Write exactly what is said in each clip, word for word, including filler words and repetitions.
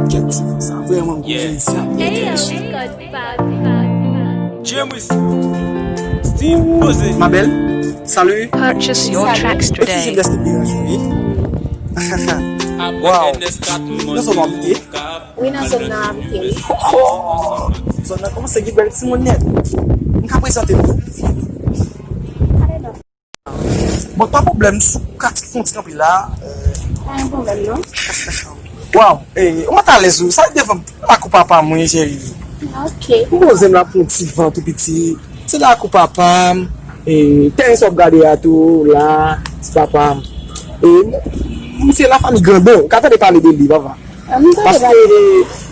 Kèt, sa vrèman gwo jodi a. James, Steve, poze. Ma belle, salut. Purchase your tracks today. Eskize m dèske m deranje w, wi. Wow. Nan zòn w abite? Wi, nan zòn nan abite, wi. Oh, oh. Zòn nan kòmanse gen bèl timoun nèt. M ka prezante m tou? Bon, pa pwoblèm, si w ka ti fè yon ti kanpe la. Pa gen pwoblèm, non. Waw, eh, ou mèt alèz, wi. Sa devan lakou papa m, wi, cheri. Ok. M poze m la pou yon ti van tou piti. Se lakou papa m. Eh, teren sa w ap gade a tou, la, se papa m. Eh, misye lafanmi Grandon. Ou ka tande pale de li, papa. Paske,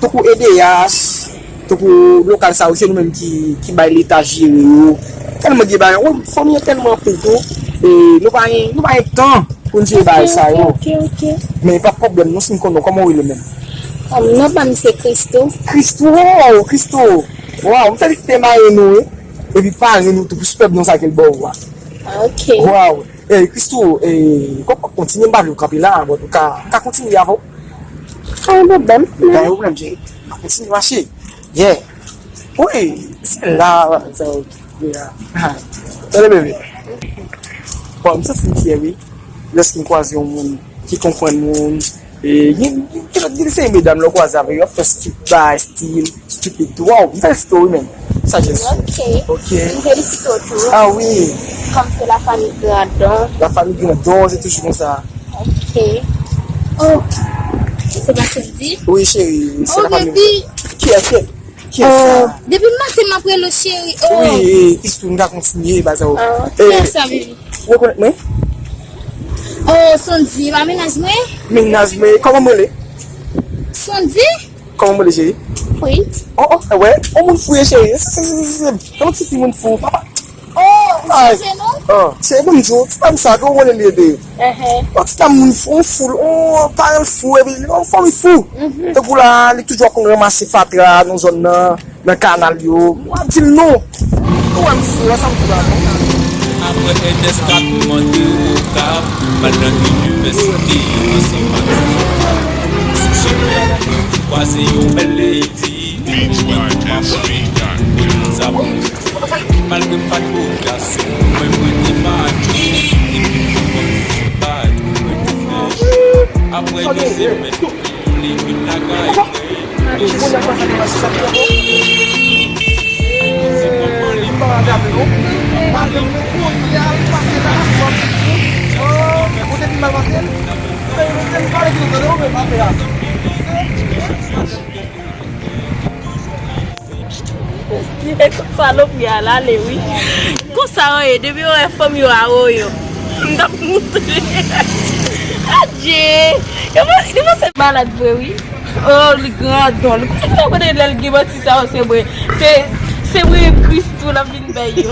tankou E D H, tankou lokal sa yo, se nou menm ki, ki bay leta jere yo. Tèlman gen bagay, wi, fanmi an tèlman anpil tou, e nou pa gen, nou pa gen tan pou n jere bagay sa yo. Ok, ok, ok. Men pa pwoblèm non, si m konnen w, kòman w rele menm? Um, non pa m se Christo. Christo, oh, Christo. Waw, m felisite mari nou, wi. Epi parenn nou tou pou sipèb non sa ke l ba w a. Ok. Waw. Eh, Christo, eh, w ap kontinye, m pa vle w kanpe la, but ou ka, ou ka kontinye avè w. Pa gen pwoblèm. Pa gen pwoblèm, cheri. N ap kontinye mache. Yeah. Wi, se la, sa, yeah. Tande, bebe. Bon, m santi m fyè, wi. Lèske m kwaze yon moun ki konprann moun, e, gen, gen, gen, gen seri medam lè w kwaze avè yo, y ap fè stupid, bay stil, stupid tou. Waw, m felisite w, wi, men. Sajès ou. Ok. Ok. M felisite w tou. Ah, wi. Kòm se lafanmi Grandon. Lafanmi Grandon, se toujou konsa. Ok. Oh, se pa sa w di? Wi, cheri, se lafanmi. Oh, baby. Kiyès, kiyès, kiyès sa? Oh, depi maten m ap rele w, cheri. Oh. Wi, e, Christo, n ka kontinye, baz. Ah, ok. Eh, kiyès sa, baby? Ou rekonèt mwen? Oh, Sondy, e pa mennaj mwen? Mennaj mwen, kòman m rele? Sondy? Kòman m rele, cheri? Prit. Oh, oh, wè, yon moun fou ye, cheri. Se, se, se, se, se, yon ti fi moun fou, papa. Oh, ou chanje non? Oh, cheri, ban m di w, ti dam sa, kòman w rele li ede? Ehe. Yon ti dam moun fou, fou, yon paran l fou, epi yon fanmi fou. Mhm. Tankou la, li toujou ap konn ranmase fatra nan zòn nan. Nan kanal yo, w ap di m non. Ou wè m fou, wè sa m fou la non. Apre Ernest Cat mande Okap, m al nan inivèsite an Senmati. Sou chemen an, m kwaze yon bèl lady, li mande m kòman m ap fè pou m sa pou m di. Malgre m pa t bo gason, men mwen te mache, epi m kòmanse bat, mwen te fè. Apre de semèn, Mesye, salopri a l ale wi. Konsa yo ye, depi yo wè fanm yo awoyan. M t ap moutre. Adje! Yo pa, li panse malad vre wi. Oh, li grandon. Li pa konnen lè l gen manti sa yo, se mwen. Se, se mwen Christo l ap vin bay yo.